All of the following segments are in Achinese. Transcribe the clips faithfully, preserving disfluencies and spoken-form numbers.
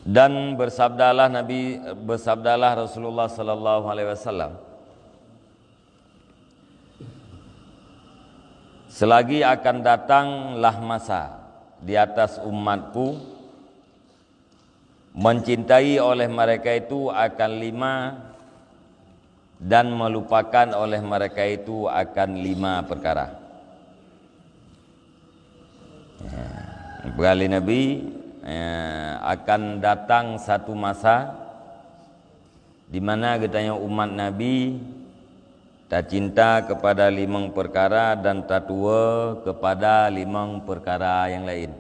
Dan bersabdalah Nabi, bersabdalah Rasulullah sallallahu alaihi wasallam, "Selagi akan datanglah masa di atas umatku, mencintai oleh mereka itu akan lima dan melupakan oleh mereka itu akan lima perkara." Ya, peugah lé Nabi, ya, akan datang satu masa di mana geutanyoe umat Nabi tacinta kepada limong perkara dan tatuwoe kepada limong perkara yang lain.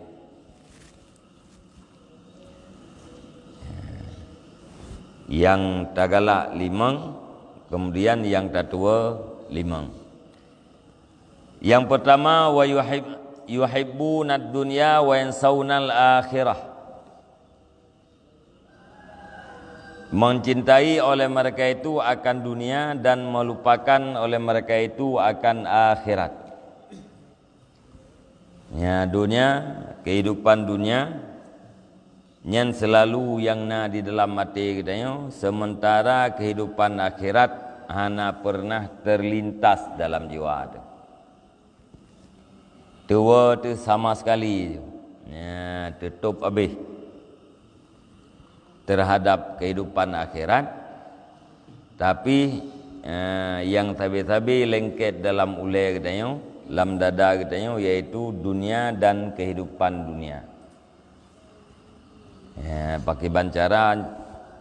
Yang tagalak limong, kemudian yang tatuwoe limong. Yang pertama, wa yuhib-, yuhibbunad dunya wa yansaunal akhirah. Mencintai oleh mereka itu akan dunia dan melupakan oleh mereka itu akan akhirat. Ya, dunia, kehidupan dunia, nyan selalu nyang na di dalam até geutanyoe, sementara kehidupan akhirat hana pernah terlintas dalam jiwa teuh. Teuwoe teuh sama sekali, ya, teutôb habéh terhadap kehidupan akhirat, tapi, eh, nyang sabe-sabe lengket dalam ulée geutanyoe, lam dada geutanyoe, yaitu dunia dan kehidupan dunia. Ya, pakriban cara,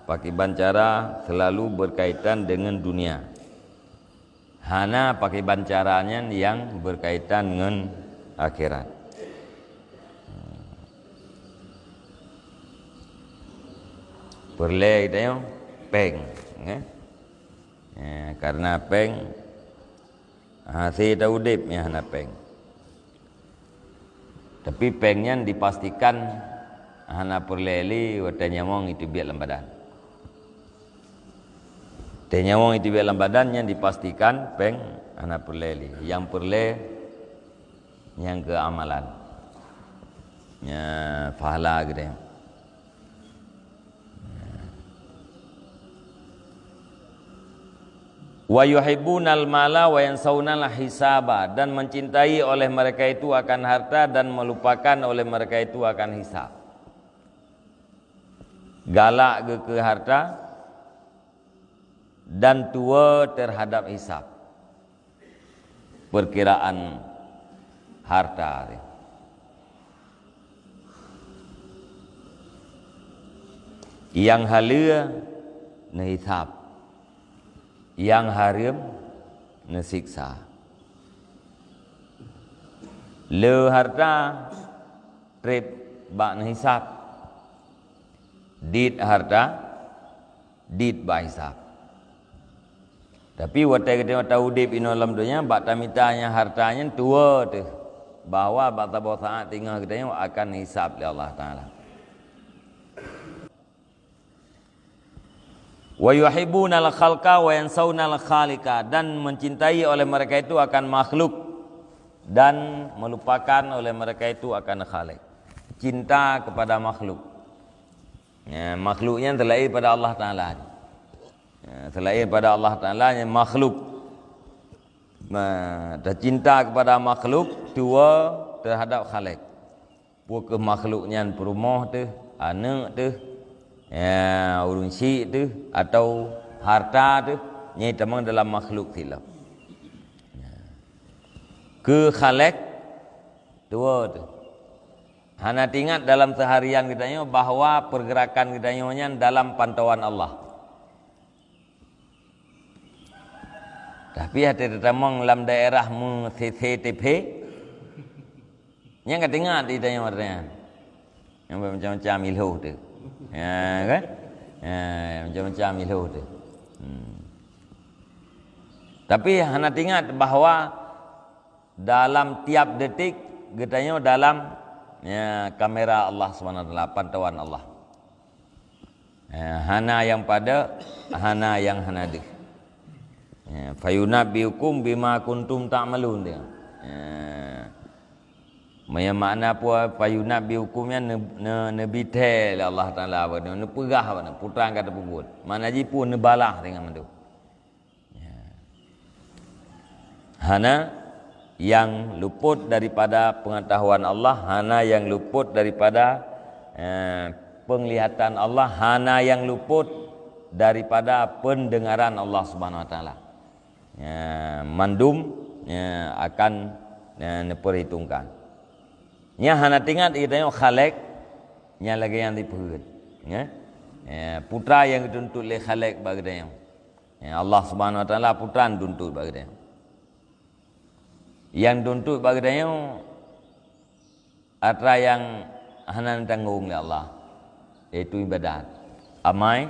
pakriban cara selalu berkaitan dengan dunia. Hana pakriban cara nyan nyang berkaitan ngon akhirat. Peureulée geutanyoe péng, eh? Eh, karena péng, hase taudeb nyang hana péng. Tapi péng nyan dipastikan hana peureulée lé watée nyawöng jiteubiet lam badan. Watée nyawöng jiteubiet lam badan nyan dipastikan péng hana peureulée lé. Nyang peureulée nyang keu amalan. Nya pahala geutanyoe. Wa yuhibbunal mala wa yansaunal hisaba, dan mencintai oleh mereka itu akan harta dan melupakan oleh mereka itu akan hisab. Galak geuh keu harta dan tuwoe terhadap hisab. Perkiraan harta. Nyang haleue neuhisab, nyang hareuem neusiksa. Le harta treb bak neuhisab, dit harta dit bak hisab. Tapi watée geutanyoe taudeb inoe lam donya, bak tamita nyang harta nyan tuwoe teuh bahwa bak saboh saát teungoh geutanyoe akan hisab lé Allah Taala. Wa yuhibbunal khalqa wa yansaunal khaliqa, dan mencintai oleh mereka itu akan makhluk dan melupakan oleh mereka itu akan Khaliq. Cinta kepada makhluk. Ya, makhluk nyan selain pada Allah Taala. Ya, selain pada Allah Taala nyan makhluk. Ma, tacinta kepada makhluk, tuwoe terhadap Khaliq. Peu kheueh makhluk nyan, peurumoh teuh, aneuëk teuh, ya, ureuëng syik teuh, atau harta teuh, nyan tamong dalam makhluk silap. Ya. Keu Khaliq, tuwoe teuh. Hana teuingat dalam seharian geutanyoe bahwa pergerakan geutanyoe nyan dalam pantauan Allah. Tapi watée tatamong lam daerah meu-C C T V, nyang ka teuingat di tanyoe nyan. Nyang macam-macam ilho teuh. Ya, kan? Ya, macam-macam ilho teuh. Hmm. Tapi hana teuingat bahwa dalam tiap detik geutanyoe dalam, ya, kamera Allah Subhanahu Wa Taala, pantauan Allah. Ya, hana nyang padub, hana nyang hana deuh. Ya, "Fayunabbiukum bima kuntum ta'malun," dia. Ya. Meunyoe makna peue, "Fayunabbi'ukum" nyan ne-, ne-, neubithée lé Allah Taala bak droe, neupeugah bak droe, peue nyang ka tapeubuet. Makna jih peue, neubalah tinggai mandum. Ya. Hana nyang luput daripada pengetahuan Allah, hana nyang luput daripada, eh, penglihatan Allah, hana nyang luput daripada pendengaran Allah Subhanahu Wa Taala. Ya, mandum, ya, akan, ya, neuperhitungkan. Nyang hana teuingat geutanyoe Khalik, nyang lagée nyang jipeubuet. Ya. Ya, peue nyang geutuntut lé Khalik bak geutanyoe. Ya, Allah Subhanahu Wa Taala peue nyang tuntut bak geutanyoe. Nyang tuntut bak geutanyoe atra nyang hana neutanggong lé Allah, yaitu ibadat. Amai,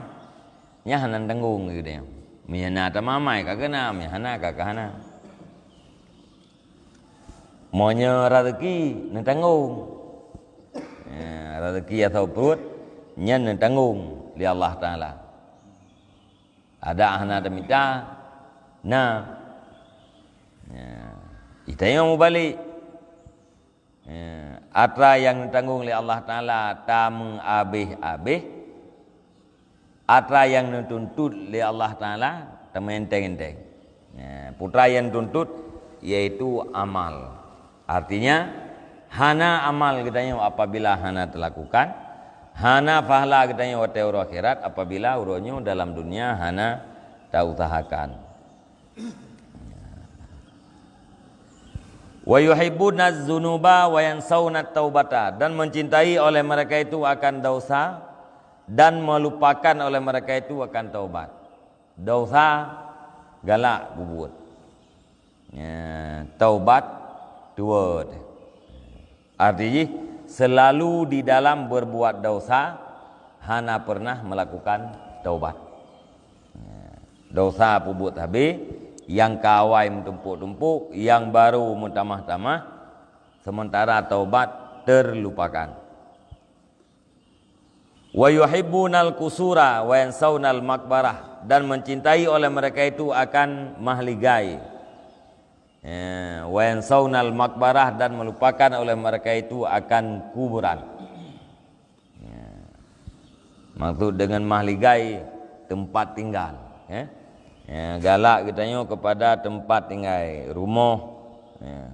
nyan hana neutanggong lé geutanyoe. Meunyoe na tamamai ka keuna, meunyoe hana ka keuhana. Meunyoe raseuki neutanggong. Ya, raseuki atau pruet nyan neutanggong lé Allah Taala. Ada hana tamita, na. Ya. Geutanyoe mubalek. Ya. Atra nyang neutanggong lé Allah Taala tameuabéh-abéh. Atra nyang neutuntut lé Allah Taala tameuenteng-enteng. Ya. Peue nyang tuntut, yaitu amal. Artinya, hana amal geutanyoe apabila hana talakukan, hana pahala geutanyoe watée uroe akhirat apabila uroe nyoe dalam dunia hana tausahakan. "Wa yuhibbuna dzunuba wa yansawna taubata," dan mencintai oleh mereka itu akan dosa dan melupakan oleh mereka itu akan taubat. Dosa galak peubuet. Ya, taubat tuwoe teuh. Arti jih, selalu di dalam berbuat dosa, hana pernah melakukan taubat. Ya, dosa peubuet habéh, nyang ka awai meutumpôk-tumpôk, nyang barô meutamah-tamah, sementara taubat terlupakan. "Wa yuhibbunal qusura wa yansawnal maqbarah," dan mencintai oleh mereka itu akan mahligai. Ya, "wa yansawnal maqbarah," dan melupakan oleh mereka itu akan kuburan. Ya. Maksud dengan mahligai, tempat tinggal. Ya. Ya, galak geutanyoe kepada tempat tinggai, rumoh. Ya.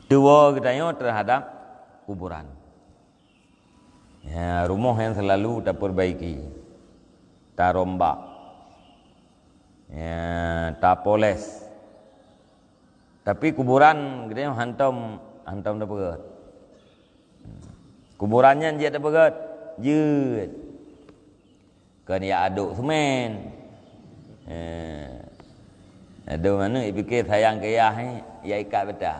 Tuwoe geutanyoe terhadap kuburan. Ya, rumoh nyang selalu taperbaiki, tarombak, ya, tapoles. Tapi kuburan geutanyoe hantom, hantom tapeugét. Kuburan nyan jeuet tapeugét, jeuet. Kon jak adôk seumén. Eh. Adôk manok ipike sayang keu yah, eh, jak ikat beuta.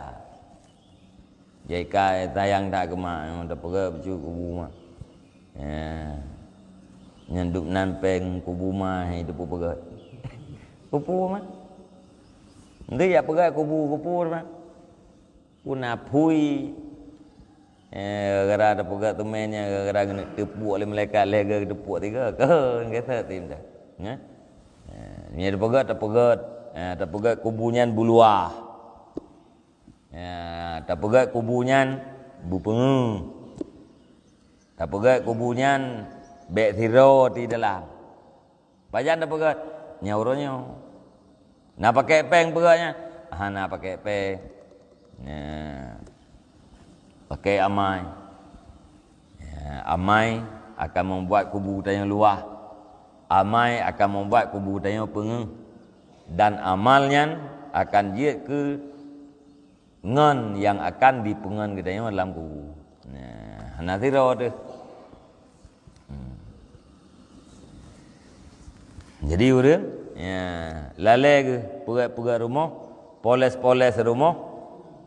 Jak ikat sayang that keu mak, eh, tapeugét bacut kubu mak. Eh. Nyan dub nan péng kubu mak, eh, teupeugét. Kubu mak. Nanti jak peugét kubu, kubu mak. Puna phui. Eh, gara-gara tapeugét teumé nyan, gara-gara geuneuk teupuek lé malaikat lhée geuh teupuek tiga. Kon, geuseuet tim dah. Nyan. Eh, nyan tapeugét, tapeugét. Eh, tapeugét kubu nyan beuluwah. Eh, tapeugét kubu nyan beupeungeuh. Tapeugét kubu nyan bék sidroe di dalam. Pajan tapeugét? Nyan uroe nyoe. Na pakék péng peugét nyan? Hana pakék péng. Nah, pakék amai. Ya, amai akan membuat kubu tanyoe luwah. Amai akan membuat kubu tanyoe peungeuh. Dan amal nyan akan jeuet keu ngon nyang akan jipeungon geutanyoe lam kubu. Nah, hana sidroe teuh. Hmm. Jadi ureuëng, ya, lalée geuh peugét-peugét rumoh, poles-poles rumoh,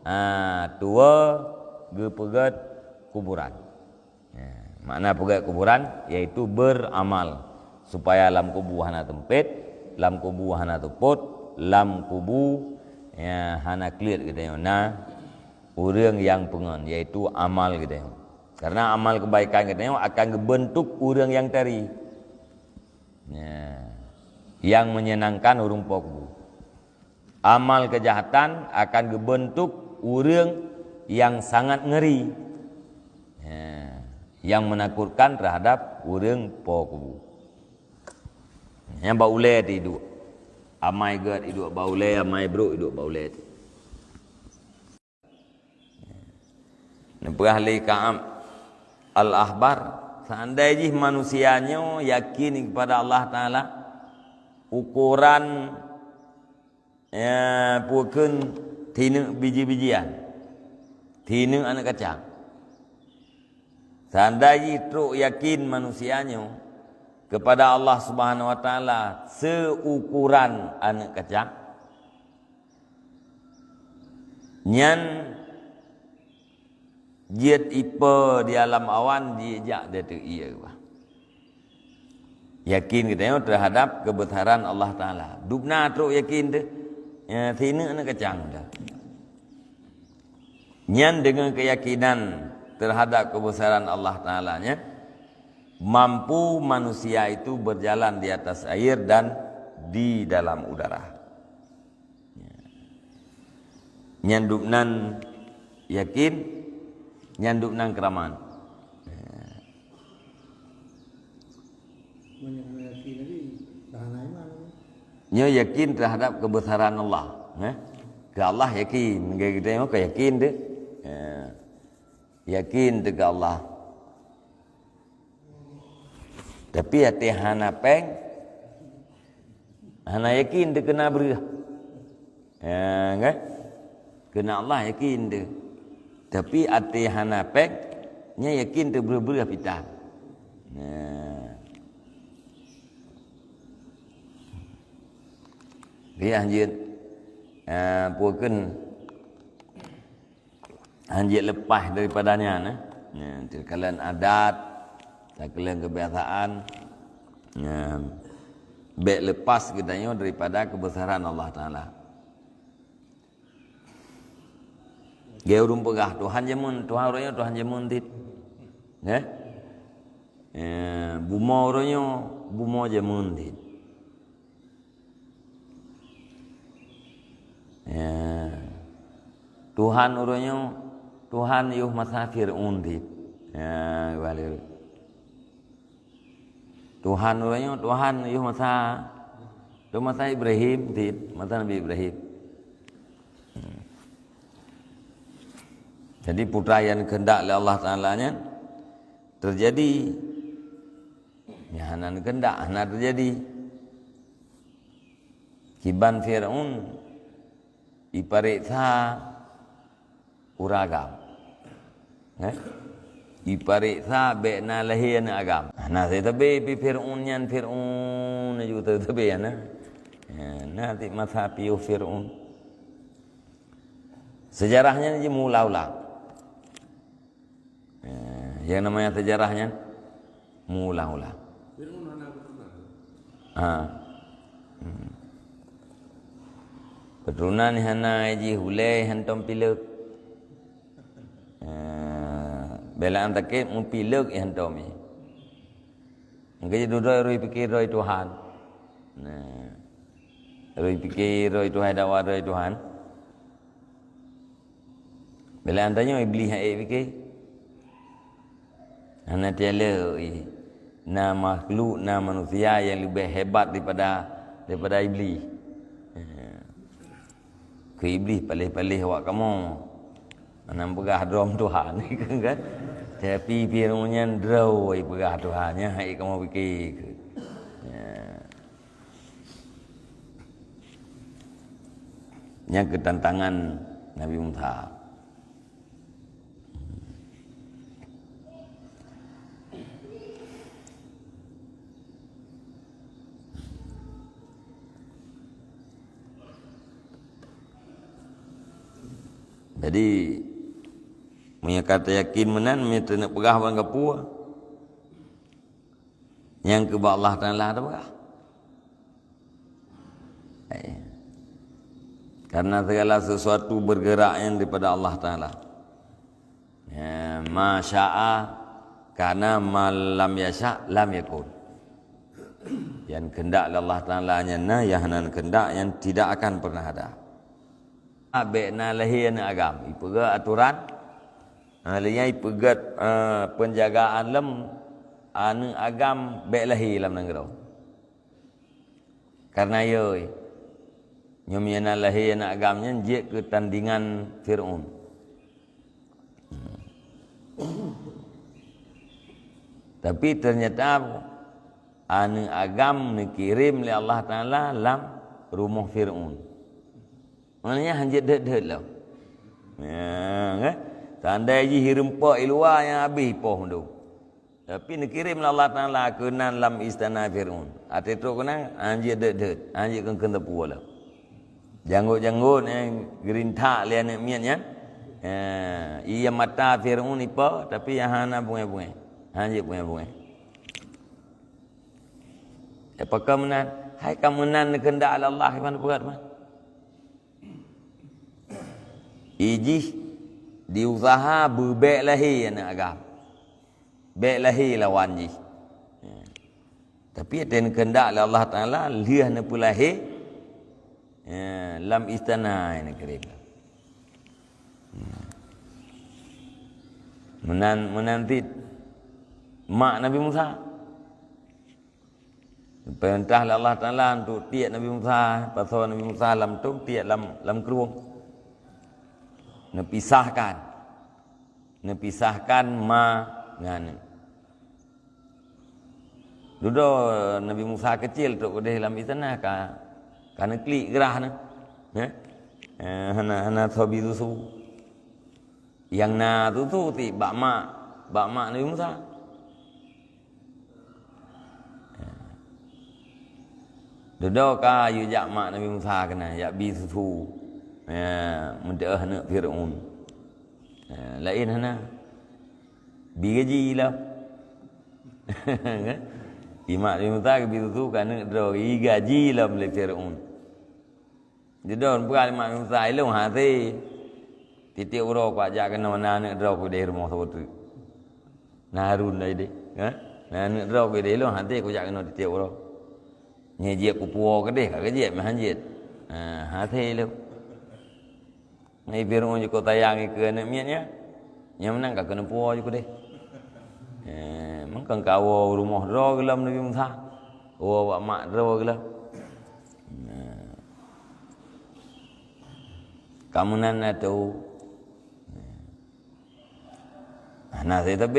ah, tuwoe geupeugét kuburan. Ya, makna peugét kuburan yaitu beramal supaya lam kubu hana teumpét, lam kubu hana teupot, lam kubu, ya, hana kliet geutanyoe na ureuëng nyang peungon, yaitu amal geutanyoe. Karena amal kebaikan geutanyoe akan geubentuk ureuëng nyang tari. Ya. Nyang menyenangkan ureuëng po kubu. Amal kejahatan akan geubentuk Ureuëng nyang sangat ngeri, ya, nyang meunakutkan terhadap ureuëng po kubu. Nyang bak ulée ti duek, amai gét iduek bak ulée, amai brok iduek bak ulée ti. Neupeugah lé Ka'ab Al-Ahbar, seandai jih manusia nyoe yakin kepada Allah Taala, ukoran, ya, peue kheun, tineuk biji-bijian, tineuk aneuëk kacang. Seandai jih trok yakin manusia nyoe kepada Allah Subhanahu wa Taala seuukoran aneuëk kacang, nyan jeuet ipe di alam awan, jijak di ateueh ié bah. Yakin geutanyoe terhadap kebesaran Allah Taala. Dubna trok yakin teuh, ya, sineuk aneuëk kacang teuh. Nyan deungon keyakinan terhadap kebesaran Allah Taala nyan, mampu manusia itu berjalan di atas air dan di dalam udara. Nyan dubnan yakin, nyan dubnan keuraman. Nyoe yakin terhadap kebesaran Allah, eh? Keu Allah yakin, geutanyoe ka yakin teuh. Ya. Yakin teuh keu Allah. Tapi até hana péng, hana yakin teuh keu na breueh. Ya, kan? Keu na Allah yakin teuh. Tapi até hana péng, nyan yakin teuh breueh-breueh pita. Nah. Dia hanjeuet, ah, peue kheun hanjeuet leupah daripada nyan, eh. Nyan, takalon adat, takalon kebiasaan, nyan, bék leupah geutanyoe daripada kebesaran Allah Taala. Geu ureuëng peugah, "Tuhan jameun, Tuhan uroe nyoe, Tuhan jameun dit." Eh? Eh, bumoe uroe nyoe, bumoe jameun dit. Ya. Tuhan uroe nyoe, Tuhan yoh masa Fir'aun dit. Ya, balik. Tuhan uroe nyoe, Tuhan yoh masa, yoh masa Ibrahim dit, masa Nabi Ibrahim. Jadi, peue nyang keundak lé Allah Taala nyan teujadi. Nyang hana keundak, hana teujadi. Kiban Fir'aun ipareksa ureuëng agam. Eh? Ipareksa bék na lahé aneuëk agam. Hana sabe pih Fir'aun nyan Fir'aun, ju sabe hana. Ya, na tieb masa piôh Fir'aun. Seujarah nyan jimeuulang-ulang. Eh, nyang namanya seujarah nyan meuulang-ulang. Ha. Hmm. Keuturonan hana jih ulée hantom pileuk. Eh, beulaan takét meupileuk hantom jih. Engkau jadi droe rui pike droe Tuhan. Nah. Rui pike droe Tuhan, dakwa droe Tuhan. Bila tanyoe Iblih hana ék pike. Hana tiale, na makhluk, na manusia nyang leubeh hebat daripada, daripada Iblih. Keu Iblih paléh-paléh awak kamoe. Hana peugah droe Tuhan, kan? Tapi Fir'aun nyan droe peugah Tuhan, nyan hai kamoe pike. Ya. Nyang keutantangan Nabi Musa. Jadi, meunyoe ka tayakin meunan, meunyoe taneuk peugah ban gapeue, nyang keu bak Allah Taala tapeugah. Eh. Karena segala sesuatu bergerak yang daripada Allah Taala. Ya, ma syaa kana, ma lam yasya lam yakun. Nyang keundak lé Allah Taala nyan na, nyang hana keundak nyan tidak akan pernah ada. Bék na lahé aneuëk agam. Ipeugét aturan, ha, lheueh nyan ipeugét, eh, peunjagaan lom aneuëk agam bék lahé lam nanggroe. Kareuna yoi, nyoe meunyo na lahé aneuëk agam nyan jeuet keu tandingan Fir'aun. Tapi teunyata aneuëk agam neukirém lé Allah Taala lam rumoh Fir'aun. Maknanya hanjeuet deuet-deuet lom. Ya, kan? Seandai jih hireuen po i luwa nyang habéh poh mandum. Tapi neukirém lé Allah Taala keunan lam istana Fir'aun. Até trok keunan, hanjeuet deuet-deuet, hanjeuet kheun-kheun teupeu lom. Janggot-janggot, eh, geurintak lé aneuëk miet nyan. Ya, iya mata Fir'aun ipo, tapi hana beungéh-beungéh. Hanjeuet beungéh-beungéh. Apakah meunan? Hai ka meunan neukheundak lé Allah, iban peugah teuma. Ijih diusaha beubék lahé aneuëk agam. Bék lahé lawan jih. Ya. Tapi até neukheundak lé Allah Taala lheueh neupeulahé, ya, lam istana neukirém. Meunan, meunan cit mak Nabi Musa. Peurintah lé Allah Taala untuk tiek Nabi Musa, pasoe Nabi Musa lam tong, tiek lam, lam krueng. Neupisahkan. Neupisahkan ma ngon aneuëk. Dudoe Nabi Musa keucil trok keudeh lam istana ka, ka neuklik grah nyan. Ya? Eh, hana, hana soe bi susu. Nyang na susu ti bak mak, bak mak Nabi Musa. Dudoe ka yue jak mak Nabi Musa keunan, jak bi susu. Ya, meudeuh aneuëk Fir'aun. Ya, laén hana. Bi gaji lom. Kan? Imak Nabi Musa geubi susu keu aneuëk droe, i gaji lom lé Fir'aun. Jidon peugah lé Nabi Musa, "Ilôn hase. Tieb-tieb uroe kujak keunoe na aneuëk droe keudeh rumoh saboh teuk. Na Harun dai deh, ha? Na aneuëk droe keudeh, ilôn hase kujak keunoe tieb-tieb uroe. Nyoe jeuet kupuwoe keudeh, ka jeuet meuhan jeuet. Ha, hase lôn." Nabi Fir'aun jikeu sayang keu aneuëk miet nyan. Nyang meunan ka keuneuk puwoe jikeu deh. Eh, meukeun ka woe rumoh droe geulom Nabi Musa. Woe bak mak droe geulom. Nah. Ka meunan na teu. Nah, tapi